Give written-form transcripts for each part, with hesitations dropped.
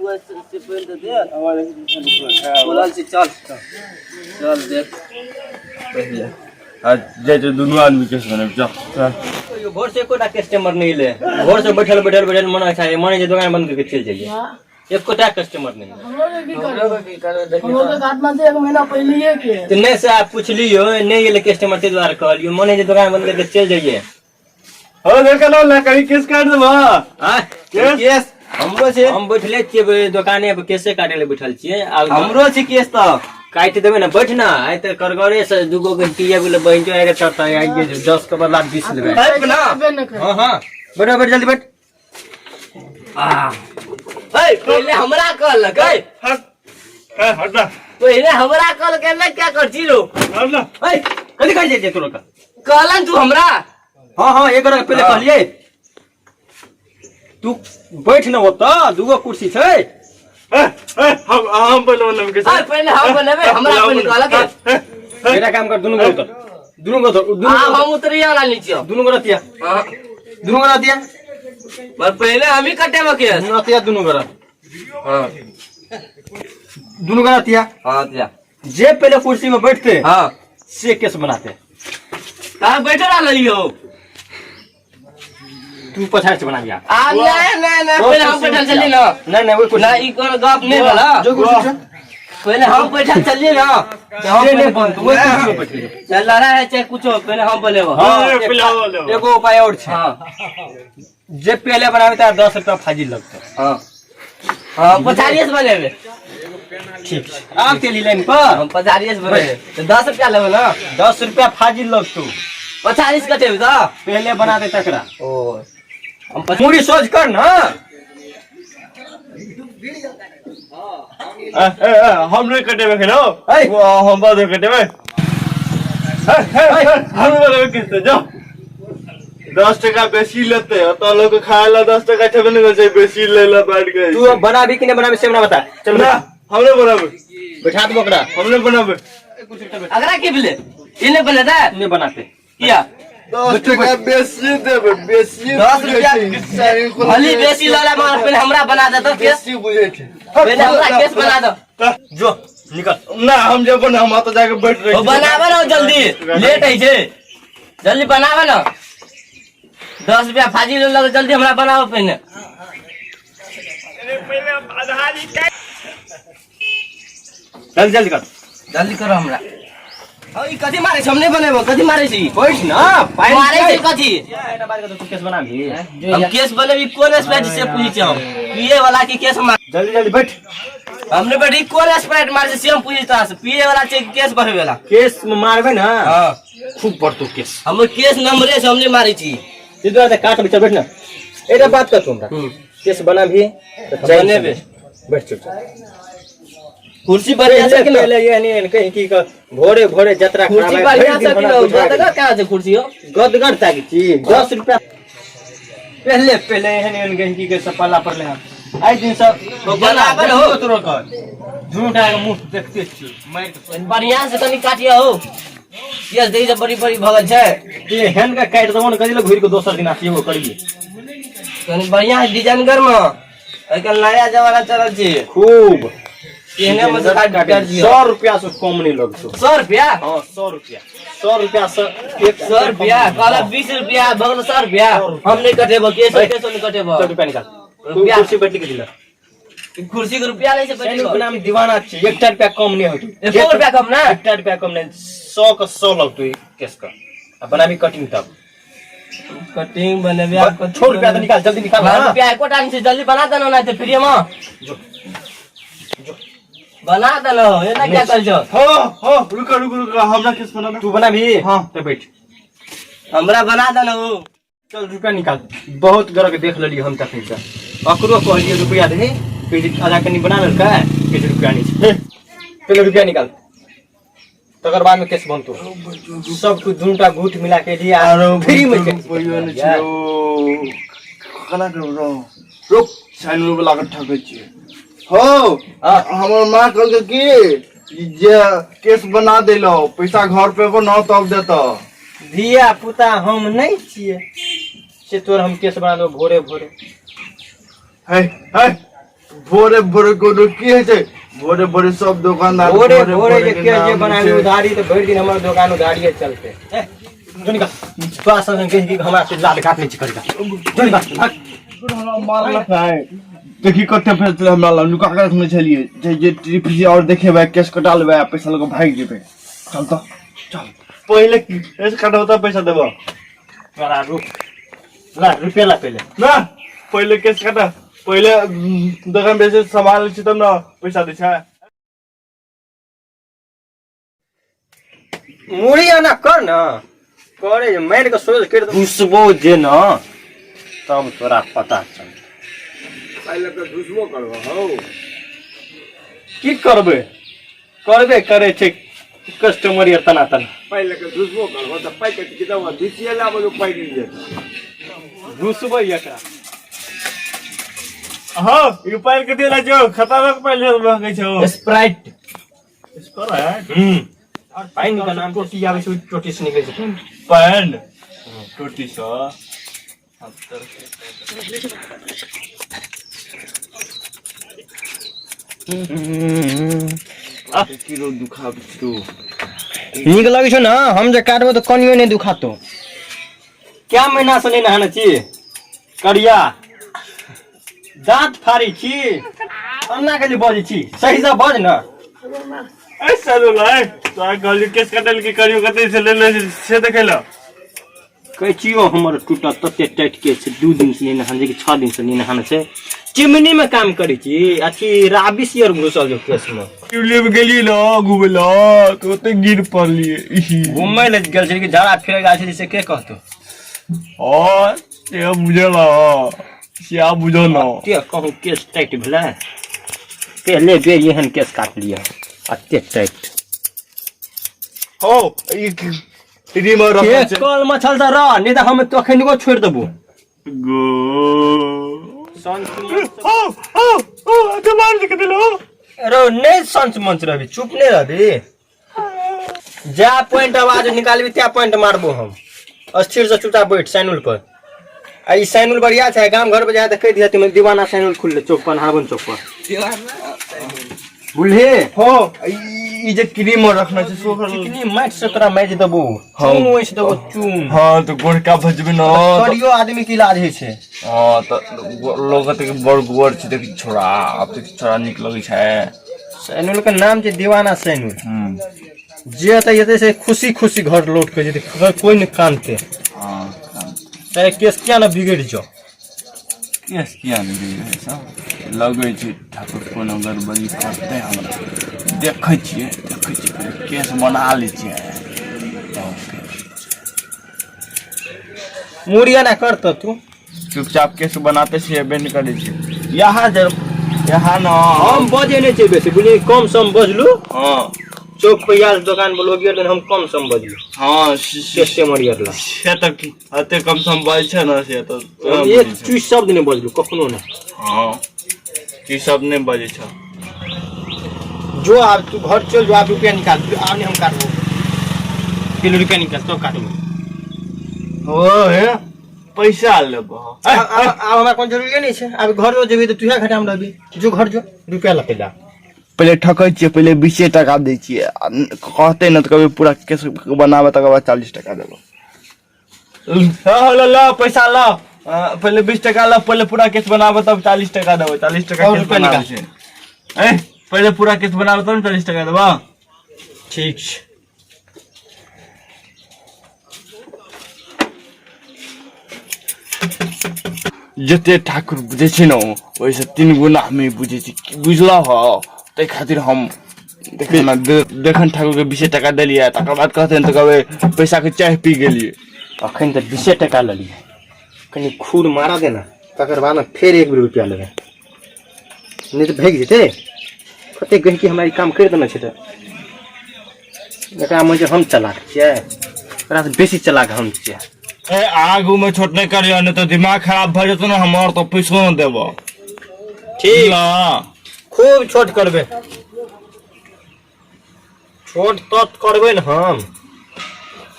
हुआ से पहले तो दे बोलल छी चल चल देख पहिले आ जाइ छै दुनू आदमी केस बनेबै चल चल। यो भोर से एकोटा कस्टमर नहीं ले भोर से बैठल बैठल बैठल मन अच्छा है मन है जे दुकान बंद करके चल जाइए एकोटा कस्टमर नहीं ले। हमरो के की करबै हमरो के काटना छै एक महीना पहिलिए के तो नहीं से आप पूछलियो नहीं गेले कस्टमर ते द्वारा कहलियो मन है जे दुकान बंद करके चल जाइए हो देखा ना ला कहीं केस काट देबा आँ? केस? केस हमरो छै हम बैठले छियै दोकाने पर केसे काटे ले बैठल छियै आ हमरो छै केस तऽ काटि देबै ने बैठ ना आइ तऽ करगरे से दूगो घंटी आबि गेलै बहिन जो आइ तऽ आइ गेल 10 के बदला 20 लेबै बैठ ना अबे नहि करै हाँ हाँ बैठ बैठ जल्दी बैठ आ ए पहिले हमरा कहलक ए हट ए, हट ना पहिले हमरा कहलक ना क्या कर छी रो हट ना ए कथी कहै छै तोरा का कहलन तू हमरा हाँ हाँ एक गोरा पहिले कहलियै तू बैठ न ओतऽ दूगो कुर्सी छै ए, ए, हम पहिले बनेबै केस ए पहिले हम बनेबै हमरा पहिले कहलक मेरा काम कर दुनू गोरा उतर दुनू गोरा उतर दुनू हां हम उतरिए वाला नीचे दुनू गोरा तिया हां दुनू गोरा तिया पर पहिले हम ही कटेब केस तिया दुनू गोरा हां दुनू गोरा तिया हां तिया जे पहले कुर्सी में बैठते हां से केस बनाते कहाँ बैठल रहली हो तू पछाड़ से बना लिया आ नहीं नहीं नहीं पहिले हम बैठल चली ना नहीं नहीं वो ना ई कोनो गप नहीं भेला जो कुर्सी छै पहिले हम बैठल चलिए ना तो हम से नहीं पहिले बनतौ वही कुर्सी में बैठ लियो चाहे लड़ाई है चाहे कुछो पहिले हम बनेबो हाँ, ए, पहिले हम बनेबो। एगो उपाय और छै हाँ जे पहले बनाबे तार 10 रुपया फाजिल लगतौ हाँ हाँ पचालिए से बनेबे ठीक छै आब तेली लाइन पर हम पचालिए से बनेबे तो 10 रुपया लेबे ना 10 रुपया फाजिल लगतौ पचालीस कटेबे तो पहले बना दे तकरा ओ हम मुड़ी सोझ कर ना ए, ए, ए, हम नहीं कटेबै खेलो ए। वो हम बाद में कटेबै ए, ए, ए, हम बनेबै केस से जाओ 10 टका बेसी लेते ओतऽ लोग खाय ला 10 टका छेबे नहीं करै छै बेसी ले ला बैठ के तू अब बनाबी कि नहीं बनाबी से हमरा बता चल ना हम नहीं बनाबै बैठा दे ओकरा हम नहीं बनाबै अगरा के भेले ई नहीं बने दा नहीं बनाते किया 10 टका बेसी देबै बेसी 10 रुपया भली बेसी लड़ा मगर पहिले हमरा बना दे तो केस बेसी बुझै छै पहिले हमरा केस बना दो जो निकल ना हम जब ना हम ओतऽ जाके बैठ रहे ओ बनाबे ना जल्दी लेट है छै जल्दी बनाबे ना 10 रुपया फाजिल लगे जल्दी हमरा बनाबो पहिने जल्दी जल्दी कर जल्दी करो हमरा हौ ई कथी मारे छै हम नहि बनेबो कथी मारे छी बैठ ना पानि मारे छै कथी एकटा बात कह तू केस बनाबी हम केस बनेबी कोन स्प्राइट से पूछै छी हम पिए वाला की केस मार जल्दी जल्दी बैठ हमने बैठी कोन स्प्राइट मारे छै से हम पूछै तोरा से पिए वाला छै कि केस बढ़े वाला केस में मारबे ना हां खूब बढ़तो केस हमर केस नंबरे से हम नहि मारे छी ई दुआरे काट में चल बैठ ना एकटा बात कह तू हमरा केस बनाबी तऽ चैन से बनेबे। बैठ चुपचाप कुर्सी बढ़िया छै पहिले कि ना पहिले ये नहीं कहीं की कह भोरे भोरे जतरा कुर्सी खराब बढ़िया छै कि ना गदगर कहाँ छै कुर्सी हो गदगर ताकि छी 10 रुपया पहले पहले एहन एहन गहिकी के सब पल्ला पड़ले हन आइ दिन सब तो बराबर हो। तोरो कर दुनू टा के मुंह देखते छी मारि के बढ़िया से कनि काटिया हो केस देखी जे बड़ी बड़ी भगल छै एहन के काटि देबो ने कथी लए घुरि के दोसर दिन आसियो करिए कनि बढ़िया से डिजाइन कर म आइ काल्हि नया जमाना चलल छै खूब एहने मे से काटि काटि दियौ 100 रुपया से कम नहीं लगतो 100 रुपया हाँ 100 रुपया 100 रुपया से एक 100 रुपया कहला 20 रुपया भगल 100 रुपया हम नहीं कटेबो केसो केसो नहीं कटेबो 100 रुपया निकाल तू रुपया। कुर्सी बैठ के दिला कुर्सी के रुपया लै छै बैठे सैनिक नाम दीवाना छी एकटा रुपया कम नहीं होतो एको रुपया कम ना एकटा रुपया कम नहीं 100 के 100 लगतो ई केस का आ बनाबी कटिंग तब कटिंग बनेबे आप छोड़ रुपया तो निकाल जल्दी निकाल हाँ, ना। रुपया एकोटा नहीं छै जल्दी बना देना नहीं तो फ्री में जो जो बना देना एना क्या कर छौ हो हो रुको रुको रुको हमरा केस बना तू बनाबी हाँ। तो बैठ हमरा बना देना हो चल रुपया निकाल बहुत गरक देख लेलियै हम तखन से अकरो कहलियै रुपया दे फिर आधा कनि बना लेलकै किछु रुपया नहि छै पहिले रुपया निकाल तकर बाद में केस बनतो सब कुछ दुनू टा घूट मिला के दिया फ्री में केस पैसा नहि छै ओ केना करू रौ रुक साइनो वाला के ठकै छियै हो हमर माँ कहलकै की ई जे केस बना देलो पैसा घर पे बनाओ तब देतो धिया पुता हम नहि छियै से तोर हम केस बना देबो भोरे भोरे हे हे भोरे भोरे कोनो की होइ छै? भोरे भोरे सब दोकानदार भोरे भोरे जे के के जे नाम बनाबी छै। उधारी तऽ भरि दिन हमर दोकान उधारिये चलते। ए, जो निकाल तोरा संग संग कहि कि हमरा से लाल काट नहि छै करिका, जो निकाल भाग। हमरा मारलक है, देखी कते पैसा हमरा लग नुका के रखने छलियै जे जे ट्रिप और देखेबै, केस कटा लेबै आ पैसा लऽ कऽ भागि जेबै। चल तऽ चल, पहिले केस कटबो तब पैसा देबो। तोरा रुक, ला रुपया ला पहिले। ना, पहिले केस कटा, पहिले दोकान बेचे सामान लै छी तब ने पैसा दै छै। मुड़ी आना कर न करे जे मारि के सोच कर घुसबो जे न तब तोरा पता चल। पहिले तऽ घुसबो करबो हौ। की करबै, करबे करे छै कस्टमर यार तना तना। पहिले के घुसबो करबो तऽ पाइ के किताब घुसिए लाबो, पाइ नहि जेतै। घुसबै एकरा। हँ, ई पाइ कथी ला छौ? खतरनाक पाइ महकै छौ। स्प्राइट। स्प्राइट। और पानि के नाम टोटी आबै छै, ओहि टोटी से निकलै छै। पानि टोटी सँ। किलो दुखाबै छौ? नीक लगै छौ ने? हम जे काटबो तऽ कनियो नहि दुखातो। क्या महीना से नहि नहाने छी? करिया दाँत फाड़ै छी, अन्ना के जे बजै छी, सही से बज ने। ए चलू लाइ तोरा कहलियौ केस कटल के करियो, कते से ले ले से देखै ल। कैचियो हमर टूटल, तते टाइट के छै। 2 दिन से नहि नहाने छै कि 6 दिन से नहि नहाने छै। चिमनी में काम करै छी, अथी राबिस आर घुसल जो केस में। ट्यूलिप गेलियै न घुमै ल तऽ ओते गिर पड़लियै इही। घूमै लए गेल छै कि झाड़ा फिरे गेल छै से के कहतो? और से बुझल से आब बुझल न। के कहूँ केस टाइट भेलै? पहले बेर एहन केस काटलियै अते टाइट। हो, ई रिमर रखल छै। कल मछल तऽ रह, नहि तऽ हम तखनिको छोड़ि देबो। गो हो हो हो, अच्छा मार के दिलो। रो नहि संच मंच रहबी, चुप नहि रहबी। जा पॉइंट आवाज निकालबी त्या पॉइंट मारबो हम। स्थिर से चुपचाप बैठ सैनुल पर। आ ई सैनुल बढ़िया छै, गाम घर पर जाए तऽ कहि दिहऽ तिमे दीवाना सैनुल खुलले चौक पर, हारबन चौक पर, बुझली? हो, ई ई जे क्रीम रखने छै सोखल। चिकनी माटि से तोरा माजि देबो। हाँ। चून ओसि देबो चून। हाँ तऽ गोरका भजबी न। करियो आदमी के इलाज होइ छै। हाँ तऽ लोग कहते कि बड़ गोर छै, देखी छोड़ा, आब देखी छोड़ा नीक लगै छै। सैनुल के नाम छै दीवाना सैनुल। जे एतै जेतै से खुशी खुशी घर लौट के जेतै, कोई नहि कानते। हाँ। चाहे केस किया ने बिगड़ि जाओ। केस किया नहि बिगड़ै सब लगै छै। ठाकुर कोनो गड़बड़ी करतै हमरा, देखै छियै, देखै छियै। पहिले केस बना लै छियै तब फेर। मुड़िया ना कर तऽ तू। चुपचाप केस बनाते छियै, बेंड करै छियै यहाँ जर यहाँ न। हम बजे नहि छियै बेसी, बुझलियै? कम सम बजलू। हाँ। चौक पर आयल दोकान पर लोग गेल, हम कम सम बजलू। हाँ। कस्टमर आर ला। से तऽ एते कम सम बजै छै ने से तऽ तोरा हम बुझै एक छै। चीज शब्द नहि बजलू कखनो नहि। हाँ, ई सब नहि बजै छै। जो आब तू घर चल जो, आब रुपया निकाल, आब नहीं हम काटबो। किलो रुपया निकाल तो काटबो। ओ हे, पैसा लेबो? आब आब आब हमरा कोन जरूरी नहि छै। आब घर जो जेबही तऽ तूहे घाटा मे रहबी। जो घर जो, रुपया लऽ के जा। पहिले ठकै छियै, पहिले 20 टाका दै छियै आ कहतै ने तऽ कहबै पूरा केस बनाबे, तकर बाद 40 टाका देबो। ल ल पैसा ल, पहिले 20 टाका ल, पहिले पूरा केस बनाबे तब 40 टाका देबो। 40 टाका और केस रुपया बनाबै निकाल। छै। ए, पहिले पूरा केस बनाबे तब ने 40 टाका देबो। ठीक छै। जते ठाकुर बुझै छै ने, ओहिसँ तीन गुना हमे बुझै छी, बुझलह? हो, ताहि खातिर हम देखन देखन ठाकुरके 20 टाका देलियै, तकर बाद कहते तऽ कहबै पैसाके चाय पी गेलियै। अखन तऽ 20 टका लेलियै, कनि खूर मारा देना, तकर बाद ने फेर एक बेर रुपया लेबै, नहि तऽ भागि जेतै। कते गहिकी हमरा ई काम करि देने छै, तऽ एकरामे जे हम चलाक छियै, एकरासँ बेसी चलाक हम छियै। ए, आगू में छोट नहि करियो, नहि तऽ दिमाग खराब भऽ जेतौ ने हमर, तऽ पैसो नहि देबो। ठीक। ना। खूब छोट करबै, छोट तऽ करबै ने हम।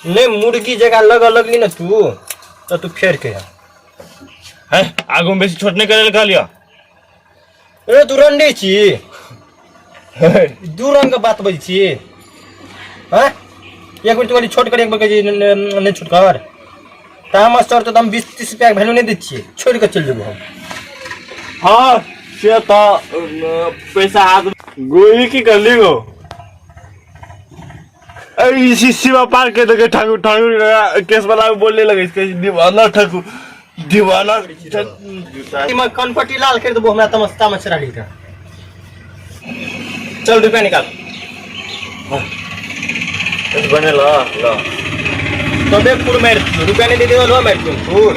नहि मुर्गी जगह लगऽ लगली ने तू तऽ तू फेर कहिया। है, आगू में बेसी छोट नहि करै लए कहलियो। रे तू रंडे छी, दू रंग के बात बजै छी। हैं, एक बेर तू कहली छोट कर, एक बेर कहै छी नहि छोट कर। तऽ हम सर तऽ हम 20-30 रुपया के वैल्यू नहि दै छियै, छोड़ि कऽ चलि जेबो हम। हाँ से तऽ पैसा हाथ गोई की कर ली गो। अरे शिवा पार्क के देखे ठाकुर ठाकुर केस वाला बोलने लगे, दीवाना ठाकुर दीवाना। इमे कनपट्टी लाल कर देबो हमरा तमस्ता में चढ़ा ली। चल रुपया निकाल। बने ला ला। तबे फूल मार, रुपया नहीं दे देबो लो मार फूल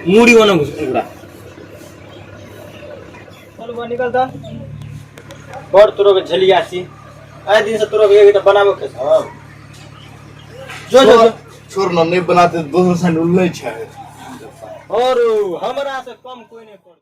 मूड़ी बनो घुसरा। चल बा निकल ता, बड़ तोरो के झलिया छी। आइ दिन से तोरो के एक बनाबो के हम जो जो जो। छोड़ ना, नहीं बनाते दोसर सैंडल नहीं छै। और हमरा से कम कोई नहीं कर।